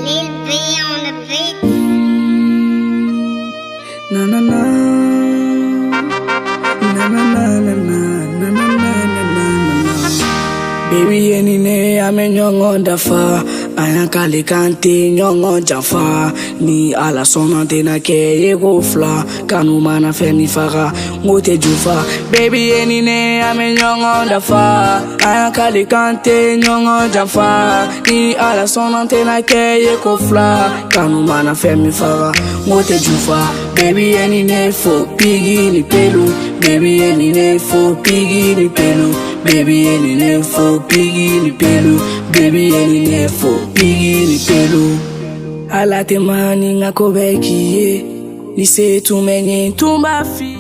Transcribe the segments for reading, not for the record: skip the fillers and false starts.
Lil B on the beat. Na na na. Na na na na na na na na na na na. Baby ye ni ne an bɛ ɲɔgɔn dafa, an y'an kale k'an tɛ ɲɔgɔn janfa. Ni Ala sɔnna, n tɛna kɛ ye ko fila. Kanu mana fɛn min faga, n k'o tɛ jufa. Baby ye ni ne an bɛ ɲɔgɔn dafa, an y'an kale k'an tɛ ɲɔgɔn janfa. Ni Ala sɔnna, n tɛna kɛ ye ko fila. Kanu mana fɛn min faga, n k'o tɛ jufa. Baby ye ni ne fo pigi ni pelu. Baby ye ni ne fo pigi ni pelu. Baby ye ni ne fo pigi ni pelu. Baby ye ni ne fo pigi ni pelu. Ala tɛ maa ni n ka ko bɛɛ k'i ye. Ni se tun bɛ n ye, n tun b'a f'i.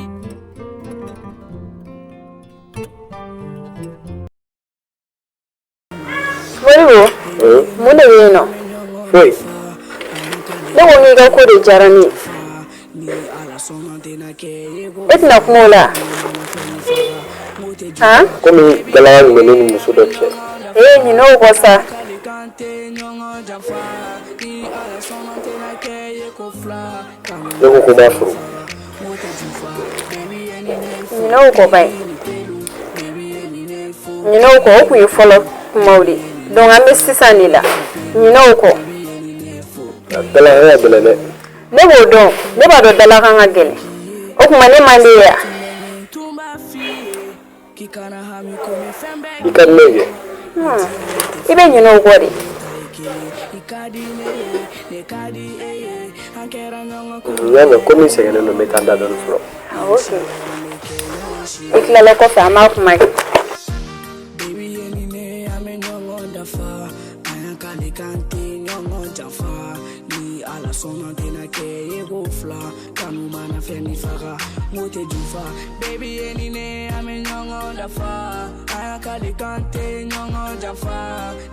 Modibo, mun de bɛ yen nɔ? Foyi. Ne ko k'i ka ko de diyara ne ye. E tɛna kuma o la han? Komi dalakan tun bɛ ne ni muso dɔ cɛ. Ee, ɲinɛ o kɔ sa. Ne ko ko n b'a furu. Ɲinɛ o kɔ ba ye. Ɲinɛ o kɔ, o tun ye fɔlɔ kumaw de ye. Donc an bɛ sisan de la. Ɲinɛ o kɔ. Dalakan ka gɛlɛn dɛ. Ne b'o dɔn, ne b'a dɔn dalakan ka gɛlɛn. O tuma ne man di ye wa? I ka di ne ye kɛ. I bɛ ɲinɛ o kɔ de. N y'a mɛn, komi n sɛgɛnnen don, n bɛ taa n da dɔɔni fɔlɔ. Ok. I tilala kɔfɛ, an b'a kuma kɛ. Baby ye ni ne an bɛ ɲɔgɔn dafa, an y'an kale k'an tɛ ɲɔgɔn janfa. Ni Ala sɔnna, n tɛna kɛ ye ko fila. Kanu mana fɛn min faga, n k'o tɛ jufa. Baby ye ni ne an bɛ ɲɔgɔn dafa, an y'an kale k'an tɛ ɲɔgɔn janfa.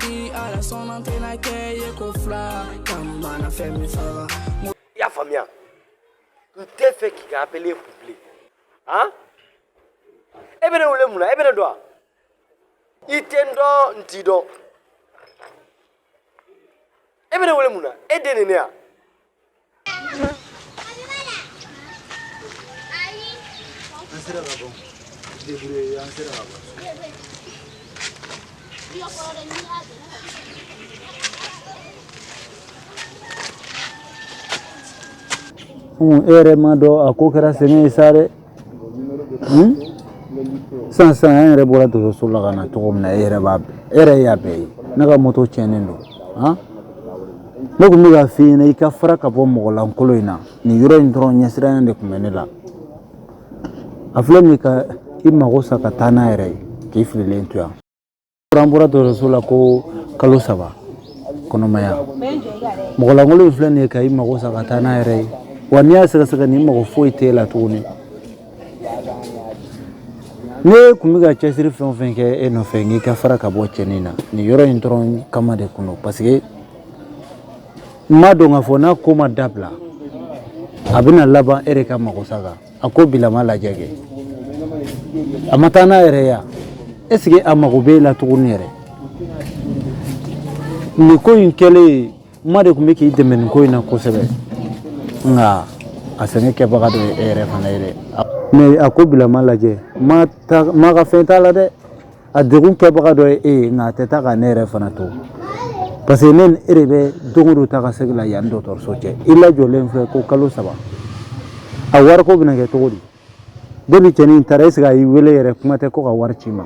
Ni Ala sɔnna, n tɛna kɛ ye ko fila. Kanu mana fɛn min faga. I y'a faamuya? N tɛ fɛ k'i ka appel ye kun bilen. Han, e bɛ ne wele mun na? E bɛ ne dɔn wa? I tɛ n dɔn, n t'i dɔn. E bɛ ne wele mun na? E den de ne ya. An sera ka bɔ débrouiller, an sera ka bɔ. E yɛrɛ ma dɔn a ko kɛra sɛgɛn ye sa dɛ. Sisan sisan an yɛrɛ bɔra dɔgɔtɔrɔso la ka na cogo min na, e yɛrɛ b'a, e yɛrɛ y'a bɛɛ ye. Ne ka moto tiɲɛnen don. Han, ne tun bɛ k'a f'i ɲɛna i ka fara ka bɔ mɔgɔ lankolon in na. Nin yɔrɔ in dɔrɔn ɲɛsiranya de tun bɛ ne la. A filɛ nin ye ka i mago sa ka taa n'a yɛrɛ ye k'i fililen to yan. An bɔra dɔgɔtɔrɔso la ko kalo 3 kɔnɔmaya. Mɔgɔ lankolon in filɛ nin ye ka i mago sa ka taa n'a yɛrɛ ye. Wa n'i y'a sɛgɛsɛgɛ, nin mago foyi t'e la tuguni. Ne tun bɛ ka cɛsiri fɛn o fɛn kɛ e nɔfɛ n k'i ka fara ka bɔ cɛnin na, nin yɔrɔ in dɔrɔn kama de kun don, parce que n m'a dɔn k'a fɔ n'a ko ma dabila, a bɛna laban e de ka mago sa kan. A ko bilama lajɛ kɛ, a ma taa n'a yɛrɛ ye est ce que a mago b'e la tuguni yɛrɛ? Nin ko in kɛlen, ma de tun bɛ k'i dɛmɛ nin ko in na kosɛbɛ, nka a sɛgɛn kɛbaga dɔ ye e yɛrɛ fana ye dɛ. Mais a ko bilama lajɛ, ma ka fɛn t'a la dɛ. A degun kɛbaga dɔ ye e ye, nka a tɛ taa ka ne yɛrɛ fana to, parce que ne ni e de bɛ don o don taa ka segin la yan dɔgɔtɔrɔso cɛ. I lajɔlen filɛ ko kalo 3, a wariko bɛna kɛ cogo di? Depuis cɛnin taara, est ce que a y'i wele yɛrɛ? Kuma tɛ ko ka wari ci ma.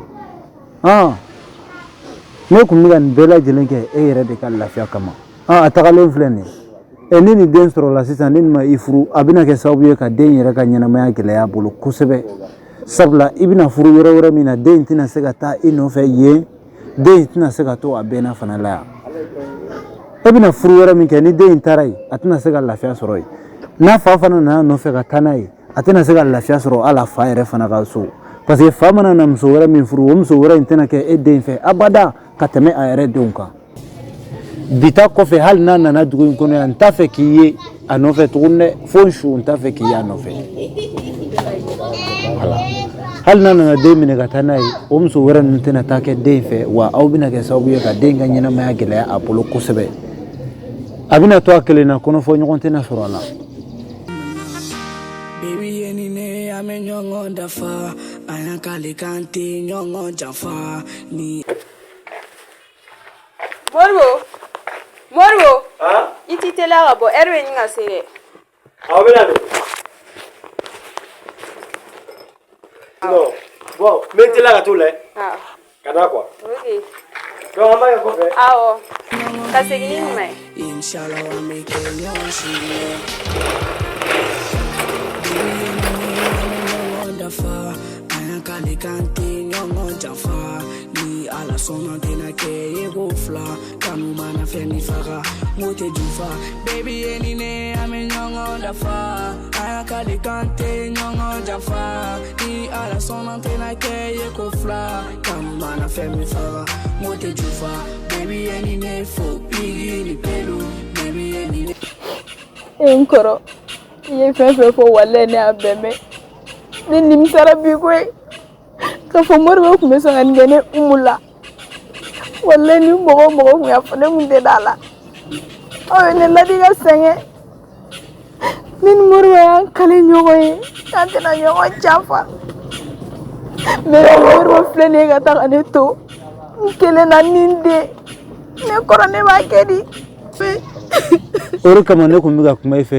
Ne tun bɛ ka nin bɛɛ lajɛlen kɛ e yɛrɛ de ka lafiya kama. A tagalen filɛ nin ye. Ni nin den sɔrɔla sisan, ni nin ma i furu, a bɛna kɛ sababu ye ka den yɛrɛ ka ɲɛnamaya gɛlɛya a bolo kosɛbɛ, sabula i bɛna furu yɔrɔ wɛrɛ min na, den tɛna se ka taa i nɔfɛ yen, den tɛna se ka to a bɛnna fana la yan. E bɛna furu wɛrɛ min kɛ, ni den in taara yen, a tɛna se ka lafiya sɔrɔ yen. N'a fa fana nana nɔfɛ ka taa n'a ye, a tɛna se ka lafiya sɔrɔ hali a fa yɛrɛ fana ka so, parce que fa mana na muso wɛrɛ min furu, o muso wɛrɛ in tɛna kɛ e den fɛ abada ka tɛmɛ a yɛrɛ denw kan. Bi ta kɔfɛ, hali n'a nana dugu in kɔnɔ yan, n t'a fɛ k'i ye a nɔfɛ tuguni dɛ. Fo n su, n t'a fɛ k'i ye a nɔfɛ. Voilà, hali n'a nana den minɛ ka taa n'a ye, o muso wɛrɛ ninnu tɛna taa kɛ den fɛ, wa aw bɛna kɛ sababu ye ka den ka ɲɛnamaya gɛlɛya a bolo kosɛbɛ. A bɛna to a kelen na, kɔnɔfɔ ɲɔgɔn tɛna sɔrɔ a la. Baby ye ni ne, an bɛ ɲɔgɔn dafa, an y'an kale k'an tɛ ɲɔgɔn janfa ni. Moribo, Moribo, i t'i teliya ka bɔ, ɛri bɛ ɲini ka se dɛ. Aw bɛ na de. Non, bon, n bɛ n teliya ka t'o lajɛ. Ka na quoi. Ok. Donc an b'a kɛ kɔfɛ. Awɔ. Ka segin ni ɲuman ye. Inshallah an bɛ kɛ ɲɔgɔn sini ye. Baby ye ni ne, an bɛ ɲɔgɔn dafa, an y'an kale k'an tɛ ɲɔgɔn janfa ni Ala sɔnna tɛna kɛ ye ko fila kanu mana fɛn min faga n k'o tɛ jufa. Baby ye ni ne, an bɛ ɲɔgɔn dafa, an y'an kale k'an tɛ ɲɔgɔn janfa ni Ala sɔnna tɛna kɛ ye ko fila kanu mana fɛn min faga n k'o tɛ jufa. Baby ye ni ne fo pigi ni pelu, baby ye ni ne. E n kɔrɔ, i ye fɛn fɛn fɔ, walayi ne y'a bɛɛ mɛn. Ne nimisara bi koyi k'a fɔ Moribo tun bɛ sɔn ka nin kɛ ne Umu la. Walayi ni mɔgɔ o mɔgɔ tun y'a fɔ, ne tun tɛ da la. Aw ye ne ladi ka sɛgɛn. Ne ni Moribo y'an kale ɲɔgɔn ye k'an tɛna ɲɔgɔn janfa, mais Moribo filɛ nin ye ka taa ka ne to n kelen na ni n den. Ne kɔrɔ, ne b'a kɛ di? O de kama ne kun bɛ ka kuma i fɛ.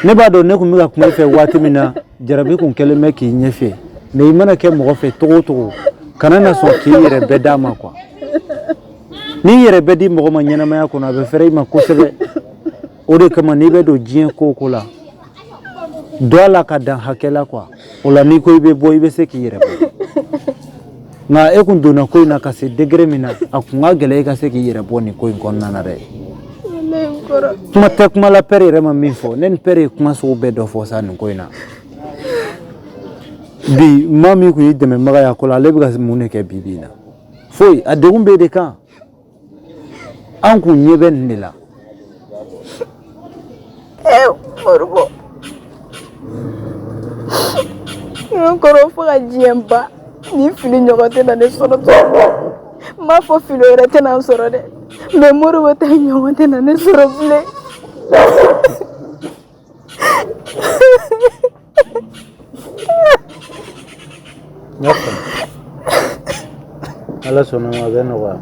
Ne b'a dɔn ne kun bɛ ka kuma i fɛ waati min na, jarabi kun kɛlen bɛ k'i ɲɛfɛ, mais i mana kɛ mɔgɔ fɛ cogo o cogo, kana na sɔn k'i yɛrɛ bɛɛ d'a ma quoi. N'i yɛrɛ bɛɛ di mɔgɔ ma ɲɛnamaya kɔnɔ, a bɛ fɛrɛ i ma kosɛbɛ. O de kama n'i bɛ don diɲɛ ko o ko la, don a la ka dan hakɛ la quoi. O la n'i ko i bɛ bɔ, i bɛ se k'i yɛrɛ bɔ. Nka e kun donna ko in na ka se degré min na, a kun ka gɛlɛn e ka se k'i yɛrɛ bɔ nin ko in kɔnɔna na dɛ. Kuma tɛ kuma la, père yɛrɛ ma min fɔ, ne ni père ye kuma sugu bɛɛ dɔ fɔ sa nin ko in na. Bi maa min kun y'i dɛmɛbaga ye a ko la, ale bɛ ka mun de kɛ bi bi in na? Foyi. A degun b'e de kan. An kun ɲɛ bɛ nin de la. Moribo, n kɔrɔ, fo ka diɲɛ ban, nin fili ɲɔgɔn tɛ na ne sɔrɔ tuguni. N m'a fɔ fili wɛrɛ tɛna n sɔrɔ dɛ, mais Moribo ta ɲɔgɔn tɛ na ne sɔrɔ bilen. N y'a faamu. Ala sɔnna ma, a bɛ nɔgɔya.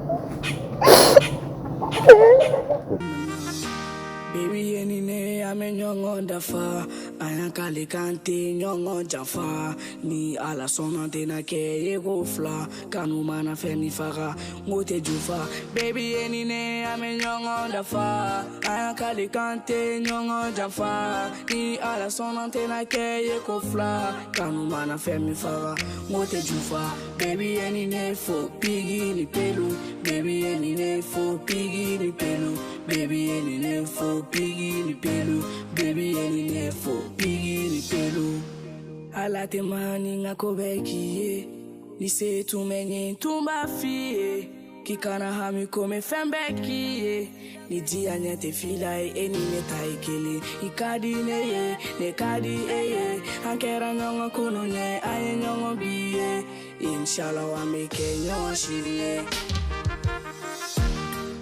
Baby ye ni ne, an bɛ ɲɔgɔn dafa, an y'an kale k'an tɛ ɲɔgɔn janfa ni Ala sɔnna tɛna kɛ ye ko fila kanu mana fɛn min faga n k'o tɛ jufa. Baby ye ni ne, an bɛ ɲɔgɔn dafa, an y'an kale k'an tɛ ɲɔgɔn janfa ni Ala sɔnna tɛna kɛ ye ko fila kanu mana fɛn min faga n k'o tɛ jufa. Baby ye ni ne fo pigi ni pelu, baby ye ni ne fo pigi ni pelu, baby ye ni ne fo pigi ni pelu, baby ye ni ne fo pigi ni pelu. Ala tɛ maa ni n ka ko bɛɛ k'i ye, ni se tun bɛ n ye, n tun b'a f'i ye k'i kana hami ko n bɛ fɛn bɛɛ k'i ye. Ni diya ɲɛ tɛ fila ye, e ni ne ta ye kelen. I ka di ne ye, ne ka di e ye, an kɛra ɲɔgɔn kunu ye, an ye ɲɔgɔn bi ye, inshallah an bɛ kɛ ɲɔgɔn sini ye.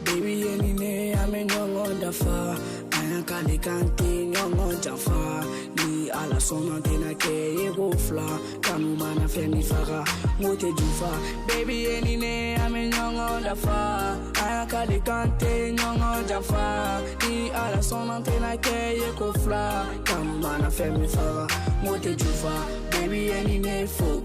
Baby ye ni ne, an bɛ ɲɔgɔn dafa, an y'an kale k'an tɛ ɲɔgɔn janfa ni Ala sɔnna tɛna kɛ ye ko fila kanu mana fɛn min faga n k'o tɛ jufa. Baby ye ni ne, an bɛ ɲɔgɔn dafa, an y'an kale k'an tɛ ɲɔgɔn janfa ni Ala sɔnna tɛna kɛ ye ko fila kanu mana fɛn min faga n k'o tɛ jufa. Baby ye ni ne fo.